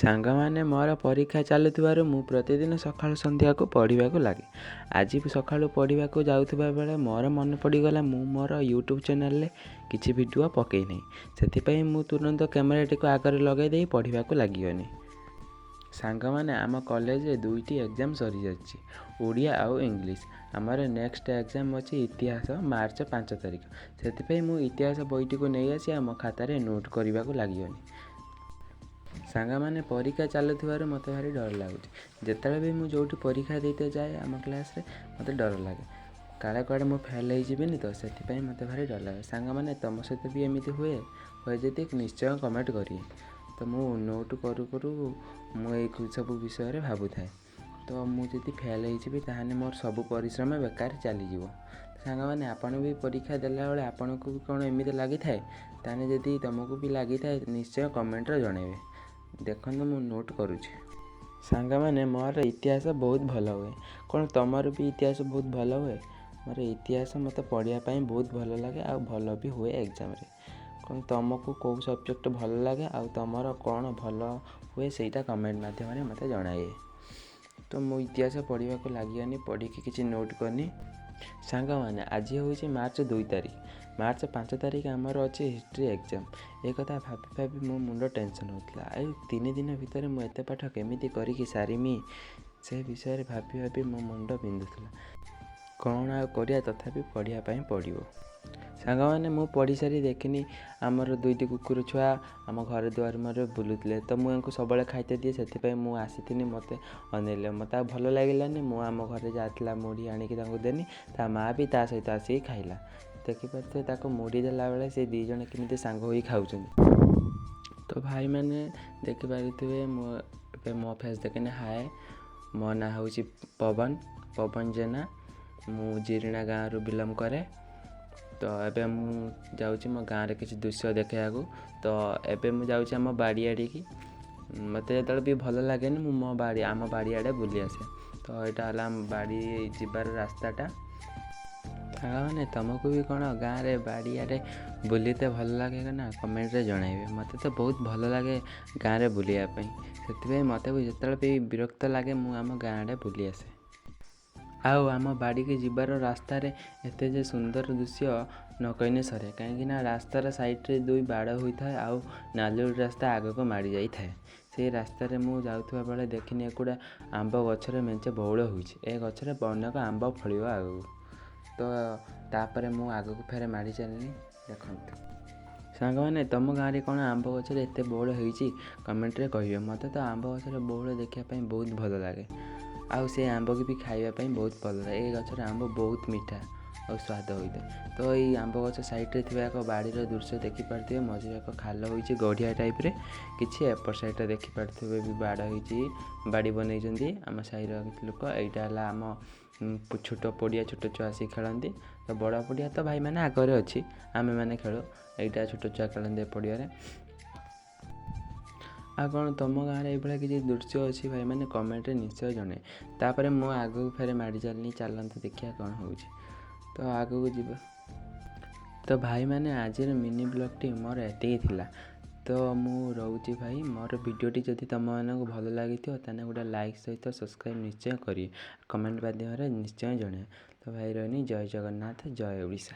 ସାଙ୍ଗମାନେ, ମୋର ପରୀକ୍ଷା ଚାଲୁଥିବାରୁ ମୁଁ ପ୍ରତିଦିନ ସକାଳୁ ସନ୍ଧ୍ୟାକୁ ପଢ଼ିବାକୁ ଲାଗେ। ଆଜି ସକାଳୁ ପଢ଼ିବାକୁ ଯାଉଥିବା ବେଳେ ମୋର ମନେ ପଡ଼ିଗଲା, ମୁଁ ମୋର ୟୁଟ୍ୟୁବ୍ ଚ୍ୟାନେଲ୍ରେ କିଛି ଭିଡ଼ିଓ ପକାଇ ନାହିଁ। ସେଥିପାଇଁ ମୁଁ ତୁରନ୍ତ କ୍ୟାମେରାଟିକୁ ଆଗରେ ଲଗାଇ ଦେଇ ପଢ଼ିବାକୁ ଲାଗିଗଲି। ସାଙ୍ଗମାନେ, ଆମ କଲେଜରେ ଦୁଇଟି ଏକ୍ଜାମ୍ ସରିଯାଇଛି, ଓଡ଼ିଆ ଆଉ ଇଂଲିଶ। ଆମର ନେକ୍ସଟ ଏକ୍ଜାମ୍ ଅଛି ଇତିହାସ, ମାର୍ଚ୍ଚ 5 ତାରିଖ। ସେଥିପାଇଁ ମୁଁ ଇତିହାସ ବହିଟିକୁ ନେଇ ଆସି ଆମ ଖାତାରେ ନୋଟ୍ କରିବାକୁ ଲାଗିଗଲି। ସାଙ୍ଗମାନେ, ପରୀକ୍ଷା ଚାଲୁଥିବାରୁ ମୋତେ ଭାରି ଡର ଲାଗୁଛି। ଯେତେବେଳେ ବି ମୁଁ ଯେଉଁଠି ପରୀକ୍ଷା ଦେଇତେ ଯାଏ ଆମ କ୍ଲାସ୍ରେ, ମୋତେ ଡର ଲାଗେ, କାଳେ କୁଆଡ଼େ ମୁଁ ଫେଲ୍ ହେଇଯିବିନି ତ। ସେଥିପାଇଁ ମୋତେ ଭାରି ଡର ଲାଗେ। ସାଙ୍ଗମାନେ, ତୁମ ସହିତ ବି ଏମିତି ହୁଏ? ହୁଏ ଯଦି ନିଶ୍ଚୟ କମେଣ୍ଟ କରିବେ। ତ ମୁଁ ନୋଟ୍ କରୁ କରୁ ମୁଁ ଏଇ ସବୁ ବିଷୟରେ ଭାବୁଥାଏ। ତ ମୁଁ ଯଦି ଫେଲ୍ ହେଇଯିବି, ତାହେଲେ ମୋର ସବୁ ପରିଶ୍ରମ ବେକାର ଚାଲିଯିବ। ସାଙ୍ଗମାନେ, ଆପଣ ବି ପରୀକ୍ଷା ଦେଲାବେଳେ ଆପଣଙ୍କୁ ବି କ'ଣ ଏମିତି ଲାଗିଥାଏ? ତାହେଲେ ଯଦି ତୁମକୁ ବି ଲାଗିଥାଏ, ନିଶ୍ଚୟ କମେଣ୍ଟରେ ଜଣାଇବେ। ଦେଖନ୍ତୁ, ମୁଁ ନୋଟ୍ କରୁଛି। ସାଙ୍ଗମାନେ, ମୋର ଇତିହାସ ବହୁତ ଭଲ ହୁଏ। କ'ଣ ତୁମର ବି ଇତିହାସ ବହୁତ ଭଲ ହୁଏ? ମୋର ଇତିହାସ ମୋତେ ପଢ଼ିବା ପାଇଁ ବହୁତ ଭଲ ଲାଗେ ଆଉ ଭଲ ବି ହୁଏ ଏକ୍ଜାମ୍ରେ। କ'ଣ ତୁମକୁ କେଉଁ ସବଜେକ୍ଟ ଭଲ ଲାଗେ ଆଉ ତୁମର କ'ଣ ଭଲ ହୁଏ, ସେଇଟା କମେଣ୍ଟ ମାଧ୍ୟମରେ ମୋତେ ଜଣାଇବେ। ତ ମୁଁ ଇତିହାସ ପଢ଼ିବାକୁ ଲାଗିଗନି, ପଢ଼ିକି କିଛି ନୋଟ୍ କରିନି। ସାଙ୍ଗମାନେ, ଆଜି ହେଉଛି ମାର୍ଚ୍ଚ 2 ତାରିଖ। ମାର୍ଚ୍ଚ 5 ତାରିଖ ଆମର ଅଛି ହିଷ୍ଟ୍ରି ଏକ୍ଜାମ୍। ଏ କଥା ଭାବି ଭାବି ମୋ ମୁଣ୍ଡ ଟେନସନ୍ ହେଉଥିଲା। ଏଇ 3 ଦିନ ଭିତରେ ମୁଁ ଏତେ ପାଠ କେମିତି କରିକି ସାରିମି, ସେ ବିଷୟରେ ଭାବି ଭାବି ମୋ ମୁଣ୍ଡ ବିନ୍ଧୁଥିଲା। କ'ଣ ଆଉ କରିବା, ତଥାପି ପଢ଼ିବା ପାଇଁ ପଡ଼ିବ। ସାଙ୍ଗମାନେ, ମୁଁ ପଢ଼ି ସାରି ଦେଖିନି, ଆମର ଦୁଇଟି କୁକୁର ଛୁଆ ଆମ ଘର ଦୁଆର ମୁହଁରେ ବୁଲୁଥିଲେ। ତ ମୁଁ ୟାଙ୍କୁ ସବୁବେଳେ ଖାଇତେ ଦିଏ, ସେଥିପାଇଁ ମୁଁ ଆସିଥିନି, ମୋତେ ଅନେଇଲେ। ମୋତେ ଆଉ ଭଲ ଲାଗିଲାନି। ମୁଁ ଆମ ଘରେ ଯାହା ଥିଲା ମୁଢ଼ି ଆଣିକି ତାଙ୍କୁ ଦେନି। ତା ମାଆ ବି ତା ସହିତ ଆସିକି ଖାଇଲା। ଦେଖିପାରୁଥିବେ, ତାକୁ ମୁଢ଼ି ଦେଲାବେଳେ ସେ ଦୁଇ ଜଣ କେମିତି ସାଙ୍ଗ ହୋଇ ଖାଉଛନ୍ତି। ତ ଭାଇମାନେ, ଦେଖିପାରୁଥିବେ, ମୁଁ ଏବେ ମୋ ଫେସ୍ ଦେଖିନି। ହାଏ, ମୋ ନାଁ ହେଉଛି ପବନ, ପବନ ଜେନା। ମୁଁ ଜିରିଣା ଗାଁରୁ ବିଲଙ୍ଗ କରେ। ତ ଏବେ ମୁଁ ଯାଉଛି ମୋ ଗାଁରେ କିଛି ଦୃଶ୍ୟ ଦେଖାଇବାକୁ। ତ ଏବେ ମୁଁ ଯାଉଛି ଆମ ବାଡ଼ିଆଡ଼ିକି। ମୋତେ ଯେତେବେଳେ ବି ଭଲ ଲାଗେନି, ମୁଁ ମୋ ବାଡ଼ି, ଆମ ବାଡ଼ିଆଡ଼େ ବୁଲି ଆସେ। ତ ଏଇଟା ହେଲା ଆମ ବାଡ଼ି ଯିବାର ରାସ୍ତାଟା। ସାଙ୍ଗମାନେ, ତୁମକୁ ବି କ'ଣ ଗାଁରେ ବାଡ଼ିଆଡ଼େ ବୁଲିତେ ଭଲ ଲାଗେ ନା? କମେଣ୍ଟରେ ଜଣାଇବେ। ମୋତେ ତ ବହୁତ ଭଲ ଲାଗେ ଗାଁରେ ବୁଲିବା ପାଇଁ। ସେଥିପାଇଁ ମୋତେ ବି ଯେତେବେଳେ ବି ବିରକ୍ତ ଲାଗେ, ମୁଁ ଆମ ଗାଁ ଆଡ଼େ ବୁଲି ଆସେ। ଆଉ ଆମ ବାଡ଼ିକି ଯିବାର ରାସ୍ତାରେ ଏତେ ଯେ ସୁନ୍ଦର ଦୃଶ୍ୟ, ନ କହିଲେ ସରେ। କାହିଁକିନା ରାସ୍ତାର ସାଇଡ଼୍ରେ ଦୁଇ ବାଡ଼ ହୋଇଥାଏ ଆଉ ନାଲି ରାସ୍ତା ଆଗକୁ ମାଡ଼ି ଯାଇଥାଏ। ସେଇ ରାସ୍ତାରେ ମୁଁ ଯାଉଥିବା ବେଳେ ଦେଖିନି, ଏଗୁଡ଼ା ଆମ୍ବ ଗଛରେ ମେଞ୍ଚେ ବଉଳ ହୋଇଛି। ଏ ଗଛରେ ଅନେକ ଆମ୍ବ ଫଳିବ ଆଗକୁ। ତ ତାପରେ ମୁଁ ଆଗକୁ ଫେରେ ମାଡ଼ି ଚାଲିଲି। ଦେଖନ୍ତୁ ସାଙ୍ଗମାନେ, ତୁମ ଗାଁରେ କ'ଣ ଆମ୍ବ ଗଛରେ ଏତେ ବଉଳ ହେଇଛି? କମେଣ୍ଟରେ କହିବେ। ମୋତେ ତ ଆମ୍ବ ଗଛରେ ବଉଳ ଦେଖିବା ପାଇଁ ବହୁତ ଭଲ ଲାଗେ ଆଉ ସେ ଆମ୍ବକୁ ବି ଖାଇବା ପାଇଁ ବହୁତ ଭଲ ଲାଗେ। ଏ ଗଛର ଆମ୍ବ ବହୁତ ମିଠା ଆଉ ସ୍ୱାଦ ହୋଇଥାଏ। ତ ଏଇ ଆମ୍ବ ଗଛ ସାଇଡ଼୍ରେ ଥିବା ଏକ ବାଡ଼ିର ଦୃଶ୍ୟ ଦେଖିପାରୁଥିବେ। ମଝିରେ ଏକ ଖାଲ ହୋଇଛି ଗଢ଼ିଆ ଟାଇପ୍ରେ କିଛି। ଏପଟ ସାଇଡ଼୍ରେ ଦେଖିପାରୁଥିବେ ବି, ବାଡ଼ ହେଇଛି, ବାଡ଼ି ବନେଇଛନ୍ତି ଆମ ସାହିର କିଛି ଲୋକ। ଏଇଟା ହେଲା ଆମ ଛୋଟ ପଡ଼ିଆ, ଛୋଟ ଛୁଆ ଆସିକି ଖେଳନ୍ତି। ତ ବଡ଼ ପଡ଼ିଆ ତ ଭାଇମାନେ ଆଗରେ ଅଛି, ଆମେମାନେ ଖେଳୁ। ଏଇଟା ଛୋଟ ଛୁଆ ଖେଳନ୍ତି ଏ ପଡ଼ିଆରେ। ଆଉ କ'ଣ ତୁମ ଗାଁରେ ଏଇଭଳିଆ କିଛି ଦୃଶ୍ୟ ଅଛି ଭାଇମାନେ? କମେଣ୍ଟରେ ନିଶ୍ଚୟ ଜଣାଇବେ। ତାପରେ ମୁଁ ଆଗକୁ ଫେରେ ମାଡ଼ି ଚାଲିନି। ଚାଲନ୍ତୁ ଦେଖିବା କ'ଣ ହେଉଛି। ତ ଆଗକୁ ଯିବା। ତ ଭାଇମାନେ, ଆଜିର ମିନି ବ୍ଲଗ୍ଟି ମୋର ଏତିକି ଥିଲା। ତ ମୁଁ ରହୁଛି ଭାଇ। ମୋର ଭିଡ଼ିଓଟି ଯଦି ତୁମମାନଙ୍କୁ ଭଲ ଲାଗିଥିବ, ତାହେଲେ ଗୋଟେ ଲାଇକ୍ ସହିତ ସବସ୍କ୍ରାଇବ୍ ନିଶ୍ଚୟ କରିବେ। କମେଣ୍ଟ ମାଧ୍ୟମରେ ନିଶ୍ଚୟ ଜଣାଇବେ। ତ ଭାଇ, ରହିନି। ଜୟ ଜଗନ୍ନାଥ, ଜୟ ଓଡ଼ିଶା।